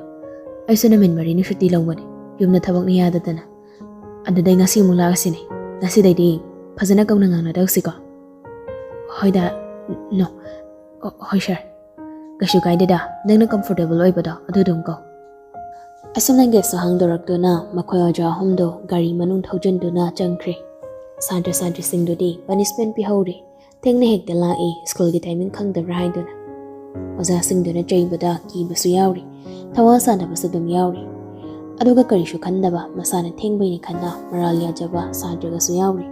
ꯑꯩꯁꯨ ꯅꯨꯃꯤꯠ ꯃꯔꯤꯅꯤ ꯁꯨꯇꯤ ꯂꯧꯕꯅꯦ, ꯌꯨꯝꯗ ꯊꯕꯛꯅ ꯌꯥꯗꯗꯅ꯫ ꯑꯗꯨꯗꯩ ꯉꯁꯤ ꯑꯃꯨꯛ ꯂꯥꯛꯑꯁꯤꯅꯦ꯫ ꯉꯁꯤꯗꯩꯗꯤ ꯐꯖꯅ ꯀꯧꯅ ꯉꯥꯡꯅꯗꯧꯁꯤꯀꯣ꯫" "ꯍꯣꯏꯗ, ꯅꯣ꯫ ꯑꯣ, ꯍꯣꯏ, ꯁꯥꯔ꯫ ꯀꯩꯁꯨ ꯀꯥꯏꯗꯦꯗ, ꯅꯪꯅ ꯀꯝꯐꯣꯔꯇꯦꯕꯜ ꯑꯣꯏꯕꯗꯣ ꯑꯗꯨ ꯑꯗꯨꯝ ꯀꯧ꯫" ꯑꯁꯨꯝꯅ ꯒꯦꯠꯁꯨ ꯍꯥꯡꯗꯣꯔꯛꯇꯨꯅ ꯃꯈꯣꯏ ꯑꯣꯖꯥ ꯑꯍꯨꯝꯗꯨ ꯒꯥꯔꯤ ꯃꯅꯨꯡ ꯊꯧꯖꯤꯟꯗꯨꯅ ꯆꯪꯈ꯭ꯔꯦ꯫ ꯁꯥꯇ꯭ꯔ ꯁꯥꯇ꯭ꯔꯤꯁꯤꯡꯗꯨꯗꯤ ꯄꯅꯤꯁꯃꯦꯟ ꯄꯤꯍꯧꯔꯦ꯫ ꯊꯦꯡꯅ ꯍꯦꯛꯇ ꯂꯥꯛꯏ, ꯁ꯭ꯀꯨꯜꯒꯤ ꯇꯥꯏꯃꯤꯡ ꯈꯪꯗꯕ꯭ꯔꯥ ꯍꯥꯏꯗꯨꯅ꯫ ꯑꯣꯖꯥꯁꯤꯡꯗꯨꯅ ꯆꯩꯕꯗ ꯀꯤꯕꯁꯨ ꯌꯥꯎꯔꯤ꯫ ꯊꯋꯥ ꯁꯥꯟꯅꯕꯁꯨ ꯑꯗꯨꯝ ꯌꯥꯎꯔꯤ꯫ ꯑꯗꯨꯒ ꯀꯔꯤꯁꯨ ꯈꯟꯗꯕ, ꯃꯁꯥꯅ ꯊꯦꯡꯕꯩꯅꯤ ꯈꯟꯅ ꯃꯔꯥꯜ ꯌꯥꯖꯕ ꯁꯥꯇ꯭ꯔꯒꯁꯨ ꯌꯥꯎꯔꯤ꯫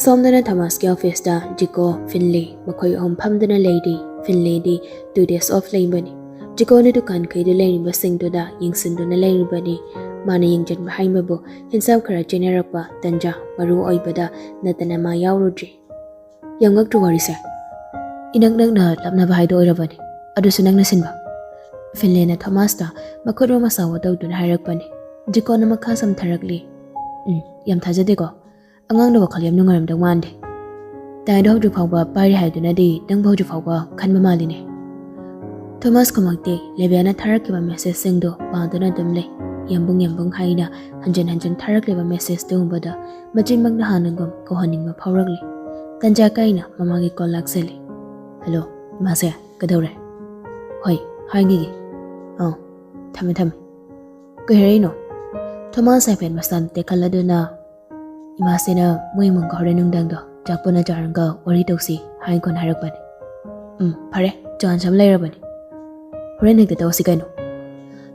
ꯁꯣꯝꯗꯅ ꯊꯣꯃꯥꯁꯀꯤ ꯑꯣꯐꯤꯁꯇ ꯖꯤꯀꯣ, ꯐꯤꯟꯂꯦ ꯃꯈꯣꯏ ꯑꯍꯨꯝ ꯐꯝꯗꯨꯅ ꯂꯩꯔꯤ꯫ ꯐꯤꯟꯂꯦꯗꯤ ꯇꯨ ꯗꯦꯁ ꯑꯣꯐ ꯂꯩꯕꯅꯤ꯫ ꯖꯤꯀꯣꯅ ꯗꯨꯀꯥꯟꯈꯩꯗ ꯂꯩꯔꯤꯕꯁꯤꯡꯗꯨꯗ ꯌꯦꯡꯁꯤꯟꯗꯨꯅ ꯂꯩꯔꯤꯕꯅꯤ꯫ ꯃꯥꯅ ꯌꯦꯡꯁꯤꯟꯕ ꯍꯥꯏꯕꯕꯨ ꯍꯤꯟꯁꯥꯞ ꯈꯔ ꯆꯦꯟꯅꯔꯛꯄ ꯇꯟꯖꯥ ꯃꯔꯨ ꯑꯣꯏꯕꯗ ꯅꯠꯇꯅ ꯃꯥ ꯌꯥꯎꯔꯨꯗ꯭ꯔꯤ꯫ "ꯌꯥꯝ ꯉꯛꯇ꯭ꯔꯣ ꯋꯥꯔꯤꯁꯦ? ꯏꯅꯛ ꯅꯛꯅ ꯂꯥꯞꯅꯕ ꯍꯥꯏꯗꯣ ꯑꯣꯏꯔꯕꯅꯤ, ꯑꯗꯨꯁꯨ ꯅꯪꯅ ꯁꯤꯟꯕ꯫" ꯐꯤꯟꯂꯦꯅ ꯊꯣꯃꯥꯁꯇ ꯃꯈꯨꯠ ꯃꯃꯥ ꯆꯥꯎꯕ ꯇꯧꯗꯨꯅ ꯍꯥꯏꯔꯛꯄꯅꯤ꯫ ꯖꯤꯀꯣꯅ ꯃꯈꯥ ꯁꯝꯊꯔꯛꯂꯤ꯫ "ꯎꯝ, ꯌꯥꯝ ꯊꯥꯖꯗꯦꯀꯣ꯫ ꯑꯉꯥꯡꯗꯣ ꯋꯥꯈꯜ ꯌꯥꯝ ꯅꯨꯡꯉꯥꯏꯔꯝꯗꯧ ꯃꯥꯟꯗꯦ꯫" "ꯇꯥꯏꯗꯣ ꯍꯧꯖꯤꯛ ꯐꯥꯎꯕ ꯄꯥꯏꯔꯤ ꯍꯥꯏꯗꯨꯅꯗꯤ ꯅꯪꯕꯨ ꯍꯧꯖꯤꯛ ꯐꯥꯎꯕ ꯈꯟꯕ ꯃꯥꯜꯂꯤꯅꯦ꯫" ꯊꯣꯃꯥꯁ ꯈꯨꯃꯛꯇꯦ꯫ ꯂꯦꯕꯤꯌꯥꯅ ꯊꯥꯔꯛꯈꯤꯕ ꯃꯦꯁꯦꯖꯁꯤꯡꯗꯣ ꯄꯥꯗꯨꯅ ꯑꯗꯨꯝ ꯂꯩ꯫ ꯌꯥꯝꯕꯨꯡ ꯌꯥꯝꯕꯨꯡ ꯍꯥꯏꯅ ꯍꯟꯖꯤꯟ ꯍꯟꯖꯤꯟ ꯊꯥꯔꯛꯂꯤꯕ ꯃꯦꯁꯦꯖꯇꯨ ꯎꯕꯗ ꯃꯆꯤꯟꯃꯛꯅ ꯍꯥꯟꯅꯒꯨꯝ ꯀꯧꯍꯟꯅꯤꯡꯕ ꯐꯥꯎꯔꯛꯂꯤ꯫ ꯇꯟꯖꯥ ꯀꯥꯏꯅ ꯃꯃꯥꯒꯤ ꯀꯣꯜ ꯂꯥꯛꯆꯜꯂꯤ꯫ "ꯍꯜꯂꯣ, ꯏꯃꯥꯁꯦ, ꯀꯩꯗꯧꯔꯦ?" "ꯍꯣꯏ, ꯍꯥꯏꯈꯤꯒꯦ꯫ ꯑꯥ, ꯊꯝꯃꯦ, ꯊꯝꯃꯦ꯫ ꯀꯩ ꯍꯥꯏꯔꯛꯏꯅꯣ?" ꯊꯣꯃꯥꯁ ꯍꯥꯏꯐꯦꯠ ꯃꯁꯥꯅ ꯇꯦꯛꯈꯠꯂꯗꯨꯅ, "ꯏꯃꯥꯁꯤꯅ ꯃꯣꯏ ꯏꯃꯨꯡꯒ ꯍꯣꯔꯦꯟ ꯅꯨꯡꯗꯥꯡꯗꯣ ꯆꯥꯛ ꯄꯨꯟꯅ ꯆꯥꯔꯒ ꯋꯥꯔꯤ ꯇꯧꯁꯤ ꯍꯥꯏꯅ ꯀꯣꯟꯅ ꯍꯥꯏꯔꯛꯄꯅꯤ꯫" "ꯎꯝ, ꯐꯔꯦ, ꯆꯥꯟꯁ ꯑꯃ ꯂꯩꯔꯕꯅꯤ꯫ ꯍꯣꯔꯦꯟ ꯍꯦꯛꯇ ꯇꯧꯁꯤ ꯀꯩꯅꯣ꯫"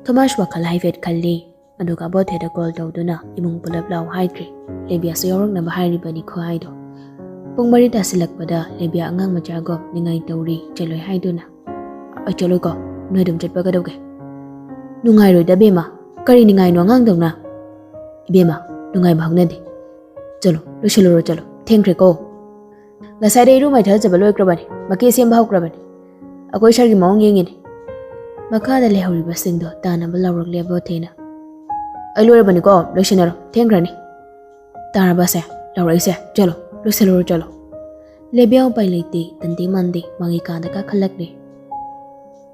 ꯊꯣꯃꯥꯁ ꯋꯥꯈꯜ ꯍꯥꯏꯐꯦꯠ ꯈꯜꯂꯤ꯫ ꯑꯗꯨꯒ ꯑꯕꯣꯊꯦꯗ ꯀꯣꯜ ꯇꯧꯗꯨꯅ ꯏꯃꯨꯡ ꯄꯨꯂꯞ ꯂꯥꯛꯑꯣ ꯍꯥꯏꯈ꯭ꯔꯦ꯫ ꯂꯦꯕꯤꯌꯥꯁꯨ ꯌꯥꯎꯔꯛꯅꯕ ꯍꯥꯏꯔꯤꯕꯅꯤ ꯈꯨꯍꯥꯏꯗꯣ꯫ ꯄꯨꯡ ꯃꯔꯤ ꯇꯥꯁꯤꯜꯂꯛꯄꯗ ꯂꯦꯕꯤꯌꯥ ꯑꯉꯥꯡ ꯃꯆꯥꯒꯨꯝ ꯅꯤꯡꯉꯥꯏ ꯇꯧꯔꯤ, ꯆꯠꯂꯣꯏ ꯍꯥꯏꯗꯨꯅ꯫ "ꯑꯩ ꯆꯠꯂꯣꯏꯀꯣ, ꯅꯣꯏ ꯑꯗꯨꯝ ꯆꯠꯄ ꯀꯩꯗꯧꯒꯦ?" "ꯅꯨꯡꯉꯥꯏꯔꯣꯏꯗ ꯕꯦꯝꯃ, ꯀꯔꯤ ꯅꯤꯡꯉꯥꯏꯅꯣ ꯑꯉꯥꯡꯗꯧꯅ?" "ꯏꯕꯦꯝꯃ, ꯅꯨꯡꯉꯥꯏꯕ ꯍꯧꯅꯗꯦ꯫ ꯆꯠꯂꯣ, ꯂꯣꯏꯁꯤꯜꯂꯨꯔꯣ, ꯆꯠꯂꯣ, ꯊꯦꯡꯈ꯭ꯔꯦꯀꯣ꯫ ꯉꯁꯥꯏꯗ ꯏꯔꯨ ꯃꯥꯏꯊꯖꯕ ꯂꯣꯏꯈ꯭ꯔꯕꯅꯤ, ꯃꯀꯦ ꯁꯦꯝꯕ ꯍꯧꯈ꯭ꯔꯕꯅꯤ꯫ ꯑꯩꯈꯣꯏ ꯁꯥꯔꯒꯤ ꯃꯑꯣꯡ ꯌꯦꯡꯉꯤꯅꯦ꯫" ꯃꯈꯥꯗ ꯂꯩꯍꯧꯔꯤꯕꯁꯤꯡꯗꯣ ꯇꯥꯅꯕ ꯂꯥꯎꯔꯛꯂꯦ ꯑꯕꯣꯊꯦꯅ꯫ "ꯑꯩ ꯂꯣꯏꯔꯕꯅꯤꯀꯣ, ꯂꯣꯏꯁꯤꯟꯅꯔꯣ, ꯊꯦꯡꯈ꯭ꯔꯅꯤ꯫" "ꯇꯥꯔꯕꯁꯦ, ꯂꯥꯎꯔꯛꯏꯁꯦ, ꯆꯠꯂꯣ, ꯂꯣꯏꯁꯤꯜꯂꯨꯔꯣ, ꯆꯠꯂꯣ꯫" ꯂꯦꯕꯤꯌꯥ ꯎꯄꯥꯏ ꯂꯩꯇꯦ, ꯇꯟꯗꯦ ꯃꯥꯟꯗꯦ, ꯃꯥꯒꯤ ꯀꯥꯗ ꯀꯥꯈꯠꯂꯛꯂꯦ꯫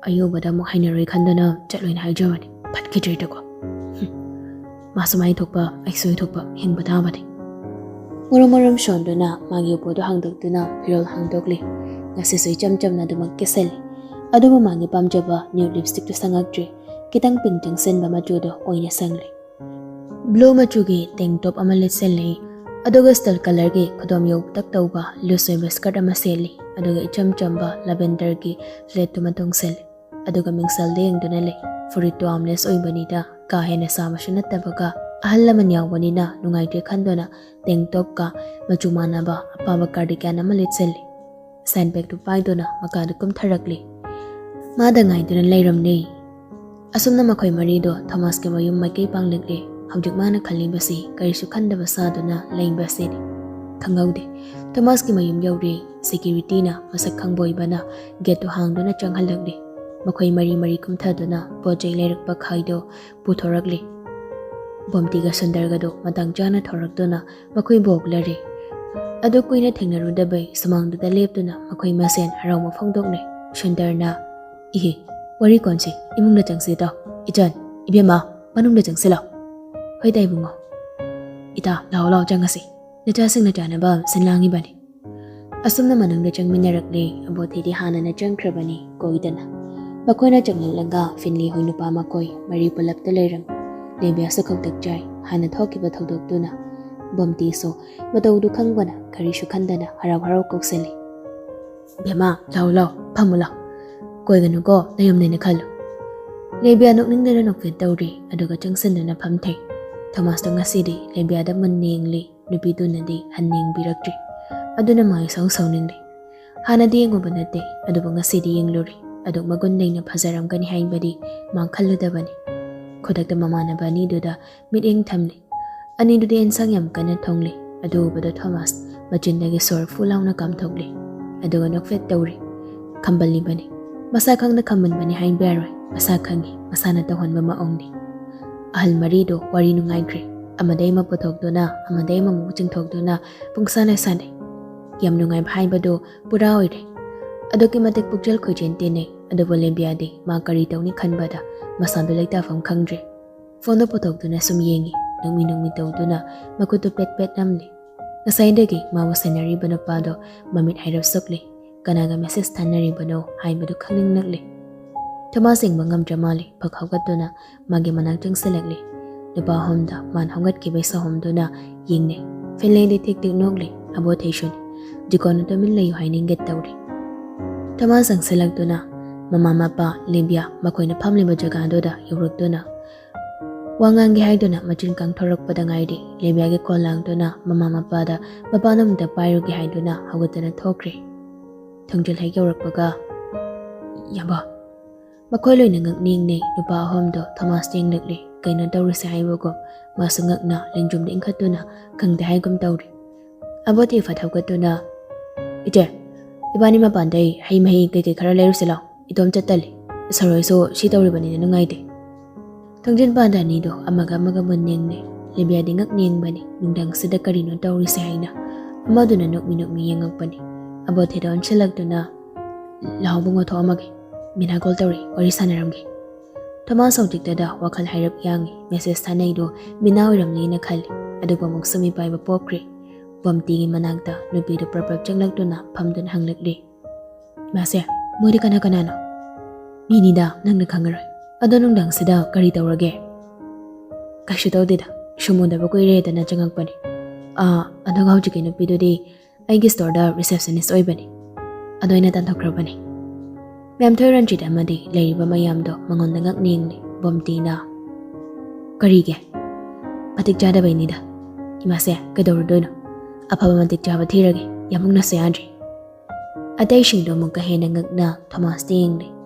ꯑꯌꯨꯕꯗ ꯑꯃꯨꯛ ꯍꯩꯅꯔꯣꯏ ꯈꯟꯗꯨꯅ ꯆꯠꯂꯣꯏꯅ ꯍꯥꯏꯖꯕꯅꯤ꯫ ꯐꯠꯈꯤꯗ꯭ꯔꯦꯗꯀꯣ꯫ ꯍꯨꯝ꯫ ꯃꯥꯁꯨ ꯃꯥꯏ ꯊꯣꯛꯄ, ꯑꯩꯁꯨ ꯑꯩ ꯊꯣꯛꯄ ꯍꯤꯡꯕ ꯇꯥꯕꯅꯤ꯫ ꯃꯔꯨꯝ ꯃꯔꯨꯝ ꯁꯣꯟꯗꯨꯅ ꯃꯥꯒꯤ ꯎꯄꯨꯗꯨ ꯍꯥꯡꯗꯣꯛꯇꯨꯅ ꯐꯤꯔꯣꯜ ꯍꯥꯡꯗꯣꯛꯂꯦ꯫ ꯉꯁꯤꯁꯨ ꯏꯆꯝ ꯆꯝꯅ ꯑꯗꯨꯃꯛ ꯀꯦꯁꯜꯂꯤ꯫ ꯑꯗꯨꯕꯨ ꯃꯥꯒꯤ ꯄꯥꯝꯖꯕ ꯅ꯭ꯌꯨꯠ ꯂꯤꯞꯁꯇꯤꯛꯇꯨ ꯁꯪꯉꯛꯇ꯭ꯔꯦ꯫ ꯈꯤꯇꯪ ꯄꯤꯡ ꯆꯪꯁꯤꯟꯕ ꯃꯆꯨꯗꯣ ꯑꯣꯏꯅ ꯁꯪꯂꯦ꯫ ꯕ꯭ꯂꯨ ꯃꯆꯨꯒꯤ ꯇꯦꯡ ꯇꯣꯞ ꯑꯃ ꯂꯤꯠꯁꯤꯜꯂꯤ꯫ ꯑꯗꯨꯒ ꯁ꯭ꯇꯜ ꯀꯂꯔꯒꯤ ꯈꯨꯗꯣꯝ ꯌꯧꯇꯛ ꯇꯧꯕ ꯂꯨꯖ ꯑꯣꯏꯕ ꯁ꯭ꯀꯔꯠ ꯑꯃ ꯁꯦꯠꯂꯤ꯫ ꯑꯗꯨꯒ ꯏꯆꯝ ꯆꯝꯕ ꯂꯥꯚꯦꯟꯗꯔꯒꯤ ꯐ꯭ꯂꯦꯠꯇꯨꯃ ꯇꯣꯡꯁꯤꯜꯂꯤ꯫ ꯑꯗꯨꯒ ꯃꯤꯡꯁꯦꯜꯗ ꯌꯦꯡꯗꯨꯅ ꯂꯩ꯫ ꯐꯨꯔꯤꯠꯇꯣ ꯑꯥꯔꯝꯂꯦꯁ ꯑꯣꯏꯕꯅꯤꯅ ꯀꯥ ꯍꯦꯟꯅ ꯁꯥꯕꯁꯨ ꯅꯠꯇꯕꯒ ꯑꯍꯜ ꯂꯃꯟ ꯌꯥꯎꯕꯅꯤꯅ ꯅꯨꯡꯉꯥꯏꯇ꯭ꯔꯦ ꯈꯟꯗꯨꯅ ꯇꯦꯡ ꯇꯣꯞꯀ ꯃꯆꯨ ꯃꯥꯟꯅꯕ ꯑꯄꯥꯕ ꯀꯥꯔꯗꯤꯒꯥꯟ ꯑꯃ ꯂꯤꯠꯁꯤꯜꯂꯤ꯫ ꯁꯥꯏꯟ ꯕꯦꯒꯇꯨ ꯄꯥꯏꯗꯨꯅ ꯃꯀꯥꯗ ꯀꯨꯝꯊꯔꯛꯂꯤ꯫ ꯃꯥꯗ ꯉꯥꯏꯗꯨꯅ ꯂꯩꯔꯝꯂꯦ꯫ ꯑꯁꯨꯝꯅ ꯃꯈꯣꯏ ꯃꯔꯤꯗꯣ ꯊꯣꯃꯥꯁꯀꯤ ꯃꯌꯨꯝ ꯃꯥꯏꯀꯩ ꯄꯥꯡꯂꯛꯂꯦ꯫ ꯍꯧꯖꯤꯛ ꯃꯥꯅ ꯈꯜꯂꯤꯕꯁꯤ ꯀꯔꯤꯁꯨ ꯈꯟꯗꯕ ꯁꯥꯗꯨꯅ ꯂꯩꯕꯁꯤꯅꯤ꯫ ꯈꯪꯍꯧꯗꯦ꯫ ꯊꯣꯃꯥꯁꯀꯤ ꯃꯌꯨꯝ ꯌꯧꯔꯦ꯫ ꯁꯦꯀ꯭ꯌꯨꯔꯤꯇꯤꯅ ꯃꯁꯛ ꯈꯪꯕ ꯑꯣꯏꯕꯅ ꯒꯦꯠꯇꯨ ꯍꯥꯡꯗꯨꯅ ꯆꯪꯍꯜꯂꯛꯂꯦ꯫ ꯃꯈꯣꯏ ꯃꯔꯤ ꯃꯔꯤ ꯀꯨꯝꯊꯗꯨꯅ ꯄꯣꯠ ꯆꯩ ꯂꯩꯔꯛꯄ ꯈꯥꯏꯗꯣ ꯄꯨꯊꯣꯔꯛꯂꯦ꯫ ꯕꯣꯝꯇꯤꯒ ꯁꯨꯟꯗꯔꯒꯗꯣ ꯃꯇꯥꯡ ꯆꯥꯅ ꯊꯣꯔꯛꯇꯨꯅ ꯃꯈꯣꯏꯕꯨ ꯑꯣꯛꯂꯔꯦ꯫ ꯑꯗꯨ ꯀꯨꯏꯅ ꯊꯦꯡꯅꯔꯨꯗꯕꯩ ꯁꯨꯃꯥꯡꯗꯨꯗ ꯂꯦꯞꯇꯨꯅ ꯃꯈꯣꯏ ꯃꯁꯦꯟ ꯍꯔꯥꯎꯕ ꯐꯣꯡꯗꯣꯛꯂꯦ꯫ ꯁꯨꯟꯗꯔꯅ, "ꯏꯍꯦ, ꯋꯥꯔꯤ ꯀꯣꯟꯁꯤ ꯏꯃꯨꯡꯗ ꯆꯪꯁꯤ ꯇꯥꯎ꯫ ꯏꯆꯟ, ꯏꯕꯦꯝꯃ, ꯃꯅꯨꯡꯗ ꯆꯪꯁꯤꯜꯂꯣ꯫" "ꯍꯣꯏꯗ ꯏꯕꯨꯡꯉꯣ꯫" "ꯏꯇꯥ, ꯂꯥꯛꯑꯣ ꯂꯥꯛꯑꯣ ꯆꯪꯉꯁꯤ꯫ ꯅꯆꯥꯁꯤꯡꯅ ꯆꯥꯅꯕ ꯁꯤꯟ ꯂꯥꯡꯉꯤꯕꯅꯤ꯫" ꯑꯁꯨꯝꯅ ꯃꯅꯨꯡꯗ ꯆꯪꯃꯤꯟꯅꯔꯛꯂꯦ꯫ ꯑꯕꯣꯊꯤꯗꯤ ꯍꯥꯟꯅꯅ ꯆꯪꯈ꯭ꯔꯕꯅꯤ ꯀꯣꯏꯗꯅ꯫ ꯃꯈꯣꯏꯅ ꯆꯪꯂꯛꯂꯒ ꯐꯤꯟꯂꯤ ꯍꯣꯏ ꯅꯨꯄꯥ ꯃꯈꯣꯏ ꯃꯔꯤ ꯄꯨꯂꯞꯇ ꯂꯩꯔꯝꯃꯤ꯫ ꯂꯦꯕꯤꯌꯥꯁꯨ ꯀꯧꯇꯛ ꯆꯥꯏ꯫ ꯍꯥꯟꯅ ꯊꯣꯛꯈꯤꯕ ꯊꯧꯗꯣꯛꯇꯨꯅ ꯕꯣꯝꯇꯤꯁꯨ ꯃꯇꯧꯗꯨ ꯈꯪꯕꯅ ꯀꯔꯤꯁꯨ ꯈꯟꯗꯅ ꯍꯔꯥꯎ ꯍꯔꯥꯎ ꯀꯧꯁꯜꯂꯤ꯫ "ꯕꯦꯝꯃ, ꯂꯥꯎ ꯂꯥꯎ, ꯐꯝꯃꯨ ꯂꯥꯎ꯫ ꯀꯣꯏꯒꯅꯨꯀꯣ, ꯅꯌꯨꯝꯅꯦꯅ ꯈꯜꯂꯨ꯫" ꯂꯦꯕꯤꯌꯥ ꯅꯣꯛꯅꯤꯡꯗꯅ ꯅꯣꯛꯐꯦꯠ ꯇꯧꯔꯤ, ꯑꯗꯨꯒ ꯆꯪꯁꯤꯟꯗꯨꯅ ꯐꯝꯊꯩ꯫ ꯊꯣꯃꯥꯁꯇꯣ ꯉꯁꯤꯗꯤ ꯂꯦꯕꯤꯌꯥꯗ ꯃꯨꯟꯅ ꯌꯦꯡꯂꯤ, ꯅꯨꯄꯤꯗꯨꯅꯗꯤ ꯍꯟꯅ ꯌꯦꯡꯕꯤꯔꯛꯇ꯭ꯔꯤ꯫ ꯑꯗꯨꯅ ꯃꯥ ꯏꯁꯧ ꯁꯧꯅꯤꯡꯂꯤ꯫ ꯍꯥꯟꯅꯗꯤ ꯌꯦꯡꯉꯨꯕ ꯅꯠꯇꯦ, ꯑꯗꯨꯕꯨ ꯉꯁꯤꯗꯤ ꯌꯦꯡꯂꯨꯔꯦ꯫ ꯑꯗꯨꯛ ꯃꯒꯨꯟ ꯂꯩꯅ ꯐꯖꯔꯝꯒꯅꯤ ꯍꯥꯏꯕꯗꯤ ꯃꯥ ꯈꯜꯂꯨꯗꯕꯅꯤ꯫ ꯈꯨꯗꯛꯇ ꯃꯃꯥꯟꯅꯕ ꯑꯅꯤꯗꯨꯗ ꯃꯤꯠꯌꯦꯡ ꯊꯝꯂꯤ꯫ ꯑꯅꯤꯗꯨꯗꯤ ꯏꯟꯁꯥꯡ ꯌꯥꯝ ꯀꯟꯅ ꯊꯣꯡꯂꯤ꯫ ꯑꯗꯨ ꯎꯕꯗ ꯊꯣꯃꯥꯁ ꯃꯆꯤꯟꯗꯒꯤ ꯁꯣꯔ ꯐꯨ ꯂꯥꯎꯅ ꯀꯥꯝꯊꯣꯛꯂꯤ꯫ ꯑꯗꯨꯒ ꯅꯣꯛꯐꯦꯠ ꯇꯧꯔꯤ꯫ ꯈꯝꯕꯜꯂꯤꯕꯅꯤ꯫ ꯃꯁꯥ ꯈꯪꯅ ꯈꯝꯕꯟꯕꯅꯤ ꯍꯥꯏꯕ ꯌꯥꯔꯣꯏ꯫ ꯃꯁꯥ ꯈꯪꯉꯤ, ꯃꯁꯥꯅ ꯇꯧꯍꯟꯕ ꯃꯑꯣꯡꯅꯤ꯫ ꯑꯍꯜ ꯃꯔꯤꯗꯣ ꯋꯥꯔꯤ ꯅꯨꯡꯉꯥꯏꯈ꯭ꯔꯦ꯫ ꯑꯃꯗꯩ ꯑꯃ ꯄꯨꯊꯣꯛꯇꯨꯅ, ꯑꯃꯗꯩ ꯑꯃꯃꯨꯛ ꯆꯤꯡꯊꯣꯛꯇꯨꯅ ꯄꯨꯡꯁꯥꯅ ꯁꯥꯟꯅꯩ꯫ ꯌꯥꯝ ꯅꯨꯡꯉꯥꯏꯕ ꯍꯥꯏꯕꯗꯨ ꯄꯨꯔꯥ ꯑꯣꯏꯔꯦ꯫ ꯑꯗꯨꯛꯀꯤ ꯃꯇꯤꯛ ꯄꯨꯛꯆꯦꯜ ꯈꯣꯏꯆꯦꯟ ꯇꯤꯟꯅꯩ꯫ ꯑꯗꯨꯕꯨ ꯂꯦꯕꯤꯌꯥꯗꯤ ꯃꯥ ꯀꯔꯤ ꯇꯧꯅꯤ ꯈꯟꯕꯗ ꯃꯁꯥꯗꯨ ꯂꯩꯇꯥꯐꯝ ꯈꯪꯗ꯭ꯔꯦ꯫ ꯐꯣꯟꯗꯣ ꯄꯨꯊꯣꯛꯇꯨꯅ ꯁꯨꯝ ꯌꯦꯡꯉꯤ꯫ ꯅꯣꯛꯃꯤ ꯅꯣꯛꯃꯤ ꯇꯧꯗꯨꯅ ꯃꯈꯨꯠꯇꯨ ꯄꯦꯠ ꯄꯦꯠ ꯅꯝꯂꯤ꯫ ꯉꯁꯥꯏꯗꯒꯤ ꯃꯥꯕꯨ ꯁꯦꯟꯅꯔꯤꯕ ꯅꯨꯄꯥꯗꯣ ꯃꯃꯤꯠ ꯍꯥꯏꯔꯞ ꯁꯨꯛꯂꯤ꯫ ꯀꯅꯥꯒ ꯃꯦꯁꯦꯖ ꯊꯥꯅꯔꯤꯕꯅꯣ ꯍꯥꯏꯕꯗꯨ ꯈꯪꯅꯤꯡꯂꯛꯂꯤ꯫ ꯊꯣꯃꯥꯁ ꯌꯦꯡꯕ ꯉꯝꯗ꯭ꯔ ꯃꯥꯜꯂꯤ꯫ ꯐꯛ ꯍꯧꯒꯠꯇꯨꯅ ꯃꯥꯒꯤ ꯃꯅꯥꯛ ꯆꯪꯁꯤꯜꯂꯛꯂꯤ꯫ ꯅꯨꯄꯥ ꯑꯍꯨꯝꯗ ꯃꯥꯅ ꯍꯧꯒꯠꯈꯤꯕꯩ ꯁꯥꯍꯣꯝꯗꯨꯅ ꯌꯦꯡꯅꯩ꯫ ꯐꯦꯟꯂꯦꯟꯗꯤ ꯊꯤꯛ ꯊꯤꯛ ꯅꯣꯛꯂꯤ꯫ ꯑꯕꯣꯊꯩꯁꯨꯅꯤ꯫ ꯖꯤꯀꯣꯟꯅ ꯇꯨꯃꯤꯟ ꯂꯩꯌꯨ ꯍꯥꯏꯅꯤꯡꯒꯦ ꯇꯧꯔꯤ꯫ ꯊꯣꯃꯥꯁ ꯆꯪꯁꯤꯜꯂꯛꯇꯨꯅ ꯃꯃꯥ ꯃꯄꯥ, ꯂꯦꯕꯤꯌꯥ ꯃꯈꯣꯏꯅ ꯐꯝꯂꯤꯕ ꯖꯒꯥꯗꯨꯗ ꯌꯧꯔꯛꯇꯨꯅ ꯋꯥ ꯉꯥꯡꯒꯦ ꯍꯥꯏꯗꯨꯅ ꯃꯆꯤꯟ ꯀꯥꯡꯊꯣꯔꯛꯄꯗ ꯉꯥꯏꯔꯤ꯫ ꯂꯦꯕꯤꯌꯥꯒꯤ ꯀꯣꯜ ꯂꯥꯡꯗꯨꯅ ꯃꯃꯥ ꯃꯄꯥꯗ ꯃꯄꯥꯅ ꯑꯃꯨꯛꯇ ꯄꯥꯏꯔꯨꯒꯦ ꯍꯥꯏꯗꯨꯅ ꯍꯧꯒꯠꯇꯨꯅ ꯊꯣꯛꯈ꯭ꯔꯦ꯫ ꯊꯣꯡꯖꯤꯜ ꯍꯦꯛ ꯌꯧꯔꯛꯄꯒ, "ꯌꯥꯝꯕ!" ꯃꯈꯣꯏ ꯂꯣꯏꯅ ꯉꯛ ꯅꯤꯡꯅꯩ꯫ ꯅꯨꯄꯥ ꯑꯍꯨꯝꯗꯣ ꯊꯣꯃꯥꯁ ꯌꯦꯡꯂꯛꯂꯤ꯫ ꯀꯩꯅꯣ ꯇꯧꯔꯤꯁꯦ ꯍꯥꯏꯕꯒꯨꯝ ꯃꯥꯁꯨ ꯉꯛꯅ ꯂꯦꯡꯖꯨꯝꯗ ꯏꯟꯈꯠꯇꯨꯅ ꯈꯪꯗꯦ ꯍꯥꯏꯒꯨꯝ ꯇꯧꯔꯤ꯫ ꯑꯕꯣꯊꯤ ꯐꯠ ꯍꯧꯒꯠꯇꯨꯅ, "ꯏꯆꯦ, ꯏꯕꯥꯅꯤ ꯃꯄꯥꯟꯗꯩ ꯍꯩ ꯃꯍꯤ ꯀꯩꯀꯩ ꯈꯔ ꯂꯩꯔꯨꯁꯤ ꯂꯥꯎ꯫ ꯏꯇꯣꯝ ꯆꯠꯇꯜꯂꯤ꯫ ꯁꯔꯣꯏꯁꯨ ꯁꯤ ꯇꯧꯔꯤꯕꯅꯤꯅ ꯅꯨꯡꯉꯥꯏꯇꯦ꯫" ꯊꯣꯡꯖꯤꯟ ꯄꯥꯟꯗ ꯑꯅꯤꯗꯣ ꯑꯃꯒ ꯑꯃꯒ ꯃꯨꯟ ꯌꯦꯡꯅꯩ꯫ ꯂꯦꯕꯤꯌꯥꯗꯤ ꯉꯛ ꯌꯦꯡꯕꯅꯤ, ꯅꯨꯡꯗꯥꯡꯁꯤꯗ ꯀꯔꯤꯅꯣ ꯇꯧꯔꯤꯁꯦ ꯍꯥꯏꯅ꯫ ꯑꯃꯗꯨꯅ ꯅꯣꯛꯃꯤ ꯅꯣꯛꯃꯤ ꯌꯦꯡꯉꯛꯄꯅꯤ꯫ ꯑꯕꯣꯊꯤꯗ ꯑꯣꯟꯁꯤꯜꯂꯛꯇꯨꯅ, "ꯂꯥꯎ ꯕꯨꯡꯉꯣ, ꯊꯣꯛꯑꯝꯃꯒꯦ꯫ ꯃꯤꯅꯥ ꯀꯣꯜ ꯇꯧꯔꯤ, ꯋꯥꯔꯤ ꯁꯥꯟꯅꯔꯝꯒꯦ꯫" ꯊꯣꯃꯥꯁ ꯍꯧꯖꯤꯛꯇꯗ ꯋꯥꯈꯜ ꯍꯥꯏꯔꯞ ꯌꯥꯡꯉꯤ꯫ ꯃꯦꯁꯦꯖ ꯊꯥꯅꯩꯗꯣ ꯃꯤꯅꯥ ꯑꯣꯏꯔꯝꯅꯤꯅ ꯈꯜꯂꯤ꯫ ꯑꯗꯨꯕꯨ ꯑꯃꯨꯛꯁꯨ ꯃꯤꯄꯥꯏꯕ ꯄꯣꯛꯈ꯭ꯔꯦ꯫ ꯕꯝꯇꯤꯒꯤ ꯃꯅꯥꯛꯇ ꯅꯨꯄꯤꯗꯨ ꯄ꯭ꯔꯞ ꯄ꯭ꯔꯞ ꯆꯪꯂꯛꯇꯨꯅ ꯐꯝꯗꯨꯅ ꯍꯪꯂꯛꯂꯤ, "ꯃꯥꯁꯦ, ꯃꯣꯏꯗꯤ ꯀꯅꯥ ꯀꯅꯥꯅꯣ?" "ꯃꯤꯅꯤꯗ, ꯅꯪꯅ ꯈꯪꯉꯔꯣꯏ꯫ ꯑꯗꯣ ꯅꯨꯡꯗꯥꯡꯁꯤꯗ ꯀꯔꯤ ꯇꯧꯔꯒꯦ?" "ꯀꯩꯁꯨ ꯇꯧꯗꯦꯗ, ꯁꯨꯝ ꯎꯗꯕ ꯀꯨꯏꯔꯦꯗꯅ ꯆꯪꯉꯛꯄꯅꯤ꯫ ꯑꯥ, ꯑꯗꯨꯒ ꯍꯧꯖꯤꯛꯀꯤ ꯅꯨꯄꯤꯗꯨꯗꯤ ꯑꯩꯒꯤ ꯁ꯭ꯇꯣꯔꯗ ꯔꯤꯁꯦꯞꯁꯅꯤꯁ ꯑꯣꯏꯕꯅꯤ꯫ ꯑꯗꯣ ꯑꯩꯅ ꯇꯥꯟꯊꯣꯛꯈ꯭ꯔꯕꯅꯤ꯫" ꯃꯦꯝꯊꯣꯏ, ꯔꯟꯖꯤꯠ ꯑꯃꯗꯤ ꯂꯩꯔꯤꯕ ꯃꯌꯥꯝꯗꯣ ꯃꯉꯣꯟꯗ ꯉꯛꯅ ꯌꯦꯡꯂꯤ꯫ ꯕꯣꯝꯇꯤꯅ, "ꯀꯔꯤꯒꯤ? ꯃꯇꯤꯛ ꯆꯥꯗꯕꯩꯅꯤꯗ꯫ ꯏꯃꯥꯁꯦ ꯀꯩꯗꯧꯔꯨꯗꯣꯏꯅꯣ? ꯑꯐꯕ ꯃꯇꯤꯛ ꯆꯥꯕ ꯊꯤꯔꯒꯦ, ꯌꯥꯝ ꯃꯨꯛꯅꯁꯦ ꯌꯥꯗ꯭ꯔꯤ?" ꯑꯇꯩꯁꯤꯡꯗꯣ ꯑꯃꯨꯛꯀ ꯍꯦꯟꯅ ꯉꯛꯅ ꯊꯣꯃꯥꯁꯇ ꯌꯦꯡꯂꯤ꯫